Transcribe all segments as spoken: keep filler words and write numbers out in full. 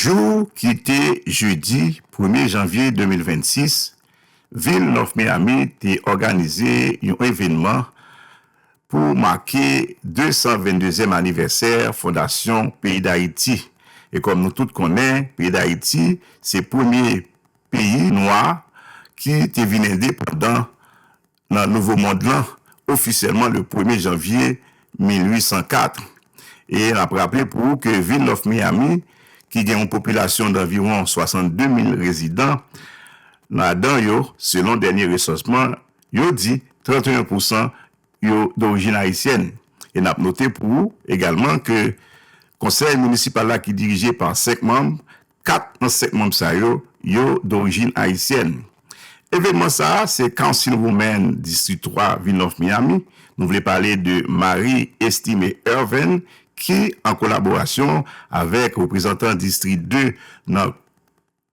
Jou ki te jedi premye janvye de mil vennsis, vil North Miami te òganize yon evènman pou make de san venndezyèm anivèsè fondasyon peyi Dayiti. E kòm nou tout konnen, peyi Dayiti se premye peyi nwa ki te vin endepandan nan Nouvo Mond lan ofisyèlman le premye janvye mil uit san kat. E n ap raple pou ou ke vil North Miami, ki gen yon popilasyon danviwon swasannde mil rezidan, ladan yo, selon dènye resansman, yo di trannteyen pousan yo dorijin ayisyèn. E n ap note pou ou egalman ke konsèy minisipal la ki dirije pa senk manm, kat nan senk manm sa yo, yo dorijin ayisyèn. Evènman sa a, se Councilwoman Distri twa vil North Miami, nou vle pale de Marie Estimé Ervin, ki, an kolaborasyon avèk reprezantan Distri de nan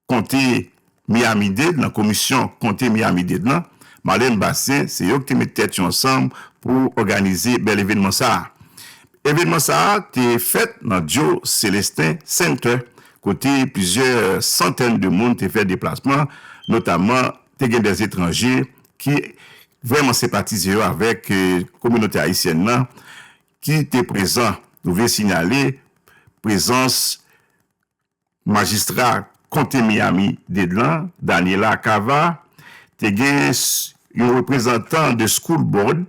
Konte Miami-Dade, nan komisyon Konte Miami-Dade lan, Marlène Bastien, se yo ki te met tèt yo ansanm pou òganize bèl evènman sa a. Evènman sa a te fèt nan Joe Celestin Center, kote plizyè santèn de moun te fè deplasman, notamman te gen dè etranje ki vrèman senpatize yo avèk, eh, kominote ayisyèn nan ki te prezan. Nou vle sinyale prezans majistra Konte Miami-Dade lan, Daniela Cava, te gen s-, yon reprezantan de School Board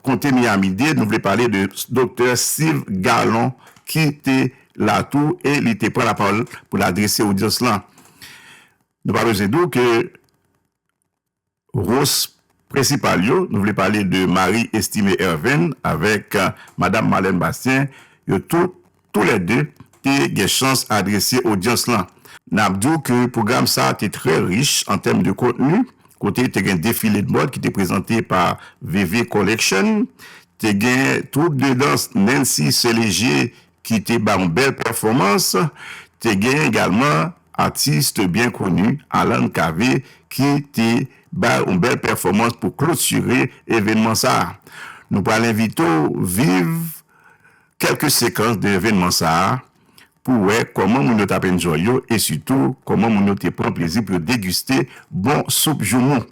Konte Miami-Dade, nou vle pale de Doktè Steve Gallon, ki te la tou e li te pran lapawòl pou l adrese odyans lan. Nou pa bezwen di w ke Host prensipal yo, nou vle pale de Marie Estimé Ervin avèk, eh, Madam Marlène Bastien, yo tou, toulède, te gen chans adrese odyans lan. N ap di w ke pwogram sa a te trè rich an tèm de kontni, kote te gen defile de mòd ki te prezante pa V V Collection, te gen twoup de dans Nancy Céléger ki te bay yon bèl pèfòmans. Te gen egalman atis byen koni, Alan Cavé, ki te bay yon bèl pèfòmans pou klotire evènman sa a. Nou pral envite w viv kèlke sekans de evènman sa a pou wè kòman moun yo t ap enjoy yo e sitou kòman moun yo te pran plezi pou yo degiste bon soup joumou.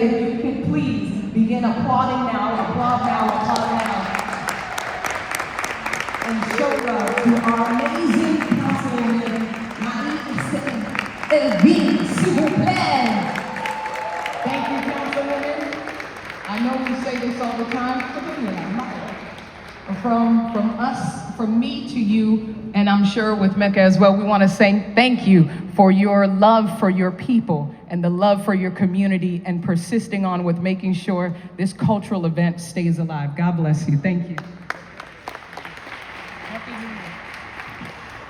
If you can please begin applauding now, applaud now, applaud now. And show love to our amazing councilwoman, Marie Ervin, s'il vous plaît. Thank you, Councilwoman. I know we say this all the time, from, from us, from me to you, and I'm sure with Mecca as well, we want to say thank you for your love for your people and the love for your community and persisting on with making sure this cultural event stays alive. God bless you. Thank you.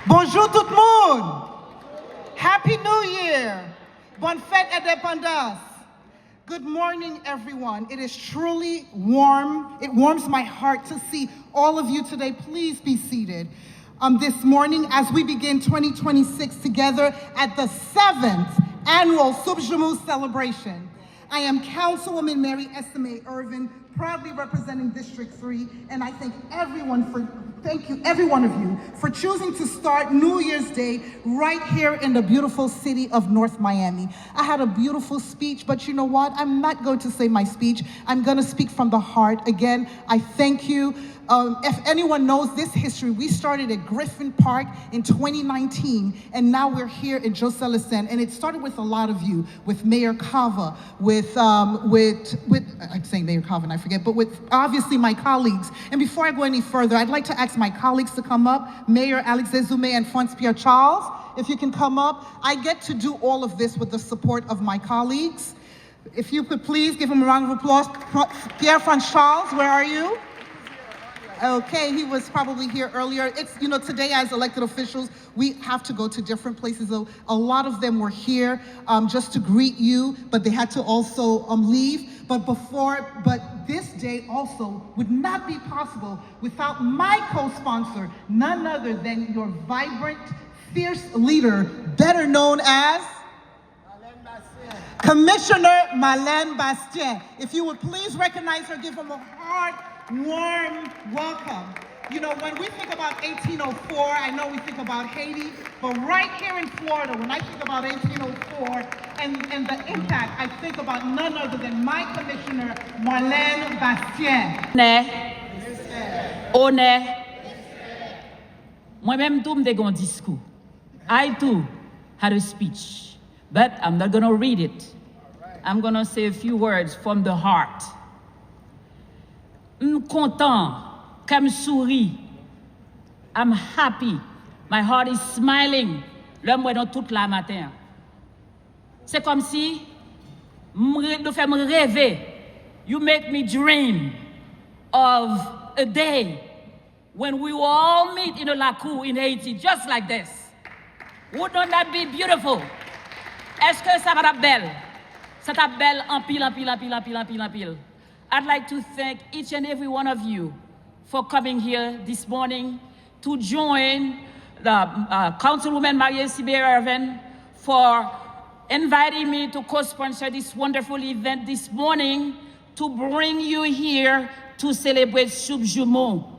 Bonjou tout moun! Happy New Year! Bonne fête indépendance! Good morning, everyone. It is truly warm. It warms my heart to see all of you today. Please be seated. Um, this morning, as we begin twenty twenty-six together at the seventh annual Soup Joumou celebration, I am Councilwoman Mary Estimé Ervin, Proudly representing District three, and I thank everyone for, thank you, every one of you, for choosing to start New Year's Day right here in the beautiful city of North Miami. I had a beautiful speech, but you know what? I'm not going to say my speech. I'm going to speak from the heart. Again, I thank you. Um, if anyone knows this history, we started at Griffin Park in twenty nineteen, and now we're here in José Lecène. And it started with a lot of you, with Mayor Cava, with, um, with, with, I'm saying Mayor Cava and I forget, but with obviously my colleagues. And before I go any further, I'd like to ask my colleagues to come up, Mayor Alex Zézoumé and Franz Pierre Charles, if you can come up. I get to do all of this with the support of my colleagues. If you could please give him a round of applause. Pierre Franz Charles, where are you? Okay, he was probably here earlier. It's, you know, today as elected officials, we have to go to different places. So a lot of them were here, um, just to greet you, but they had to also, um, leave. But before, but this day also would not be possible without my co-sponsor, none other than your vibrant, fierce leader, better known as Commissioner Marlène Bastien. If you would please recognize her, give him a hard, warm welcome. You know, when we think about eighteen oh four, I know we think about Haiti, but right here in Florida, when I think about eighteen oh four and, and the impact, I think about none other than my commissioner, Marlène Bastien. Onè, onè. Mwen menm tou, m te gen yon diskou. I too had a speech, but I'm not gonna read it. I'm gonna say a few words from the heart. M kontan, kè m souri. I'm happy. My heart is smiling. Lè m wè nou tout la maten an. Se kòmsi m re-, nou fè m reve. You make me dream of a day when we will all meet in a lakou in Haiti, just like this. Wouldn't that be beautiful? Èske sa pa t ap bèl? Sa t ap bèl anpil, anpil, anpil, anpil, anpil, anpil. I'd like to thank each and every one of you for coming here this morning to join the, uh, Councilwoman Marie Cimé Ervin for inviting me to co-sponsor this wonderful event this morning to bring you here to celebrate Soup Joumou.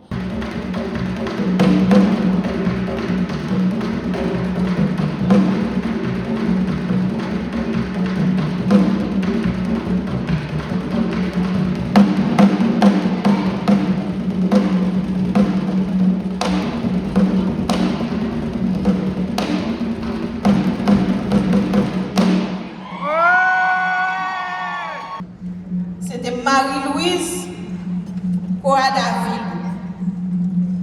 Se te Marie Louise Coa David.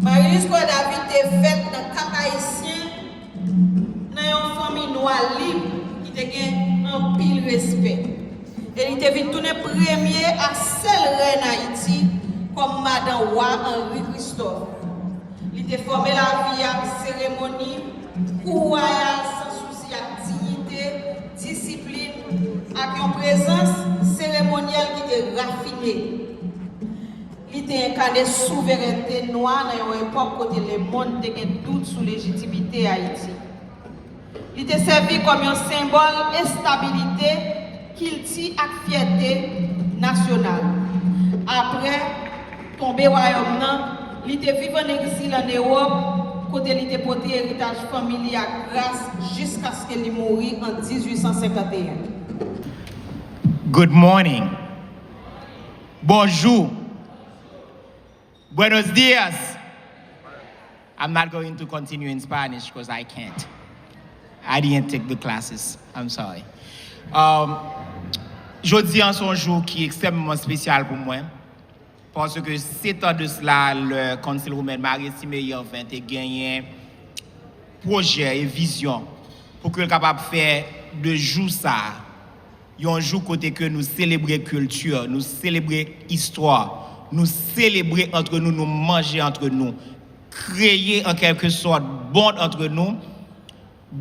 Marie Louise Coa David te fèt nan Cap Haïtien, nan yon fanmi nwa lib ki te gen anpil respè. E li te vin tounen premye ak sèl rèn Ayiti kòm madan wa Henri Christophe. Li te fòme lavi ak seremoni, kou wayal san sousi ak diyite, disiplin, ak yon prezans seremonyèl ki te rafine. Li te enkane souverènte nwa nan yon epòk kote lemonn te gen dout sou lejitimite Ayiti. Li te sèvi kòm yon senbòl estabilite, kilti ak fyète nasyonal. Apre tonbe wayòm nan, li te viv ann egzil ann Ewòp, kote li te pote eritaj fanmi li ak gras jiskaske li mouri an dizuit san senkanteyen. Good morning. Bonjou. Buenos dias. I'm not going to continue in Spanish because I can't. I didn't take the classes. I'm sorry. Um, jodi an se yon jou ki ekstrèmman espesyal pou mwen. Paske sèt an de sila, lè Councilwoman Marie Cimé Ervin te genyen pwojè e vizyon pou ke l kapab fè de jou sa a yon jou kote ke nou selebre kilti, nou selebre istwa, nou selebre antre nou, nou manje antre nou, kreye an kèlke sòt bond antre nou.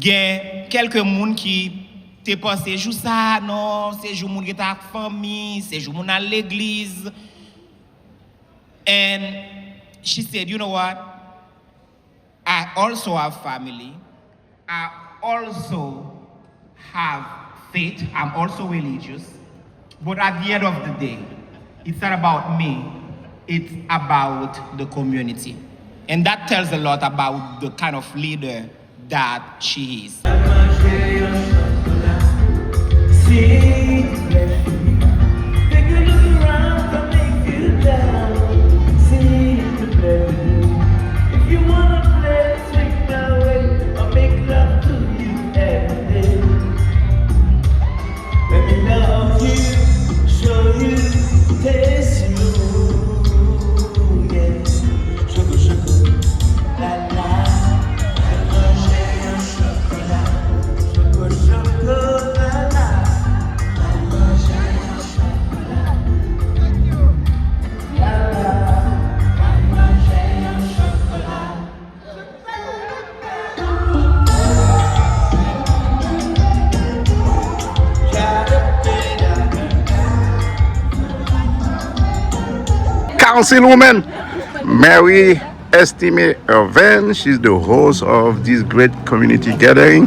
Gen kèlke moun ki te panse jou sa a, non, se jou moun rete ak fanmi, se jou moun al legliz. And she said, "You know what? I also have family. I also have faith. I'm also religious. But at the end of the day, It's not about me, it's about the community. And that tells a lot about the kind of leader that she is. Councilwoman Mary Estimé Irvin, she's the host of this great community gathering.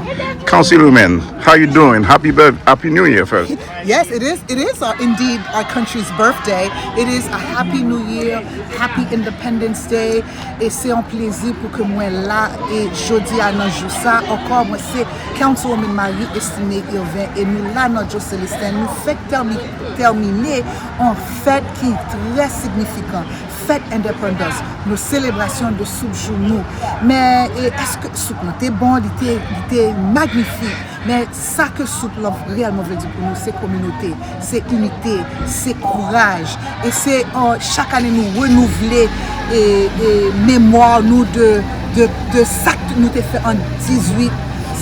Councilwoman, how you doing? Happy birth, Happy New Year first. Yes, it is. It is uh, indeed our country's birthday. It is a happy New Year, happy Independence Day. E se yon plezi pou ke mwen la e jodi a nan jou sa ankò. Mwen se Councilwoman Marie Estimé Irvin e nou la nan Joe Célestin. Nou fèk tèmi- tèmine yon fèt ki trè signifikan. Fèt endepandans, nou selebrasyon de soup joumou. Men e, èske soup lan te bon? Li te, li te magnifik. Men sa ke soup lan reyèlman vle di pou nou, se kominote, se inite, se kouraj. E se uh, chak ane nou renouvle e, e memwa nou de, de, de sa ke nou te fè an dizuit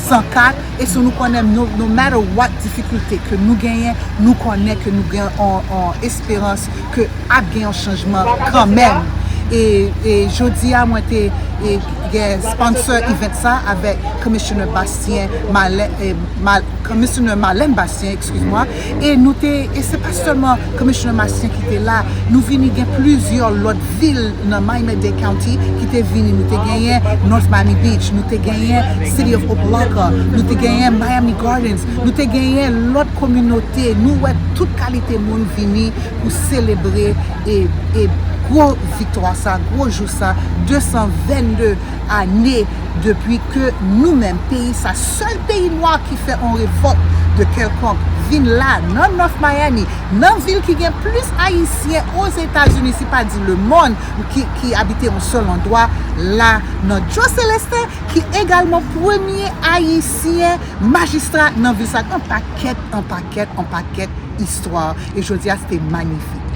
san kat. E so nou konnen, no, no matter what difikilte ke nou genyen, nou konnen ke nou gen yon, yon esperans ke ap gen yon chanjman kanmenm. E, e jodi a, mwen te e, gen sponsor event sa avèk Commissioner Bastien Malè, e, Mal, Commissioner Marlène Bastien, excuse-moi. E nou te, e se pa sèlman Commissioner Bastien ki te la, nou vini gen plizyè lòt vil nan Miami-Dade County ki te vini. Nou te genyen North Miami Beach, nou te genyen City of Opa-locka, nou te genyen Miami Gardens, nou te genyen lòt kominote. Nou wè tout kalite moun vini pou selebre e, e gwo viktwa sa, gwo jou sa, de san vennde ane depi ke nou menm, peyi sa, sèl peyi nwa ki fè yon revòlt de kèlkonk, vin la, nan North Miami, nan vil ki gen plis Ayisyen Ozetazini, si pa di lemonn, ki, ki abite yon sèl andwa, la, nan Joe Célestin, ki egalman premye Ayisyen majistra nan vil sa, an pakèt, an pakèt, an pakèt istwa. E jodi a, se te magnifik.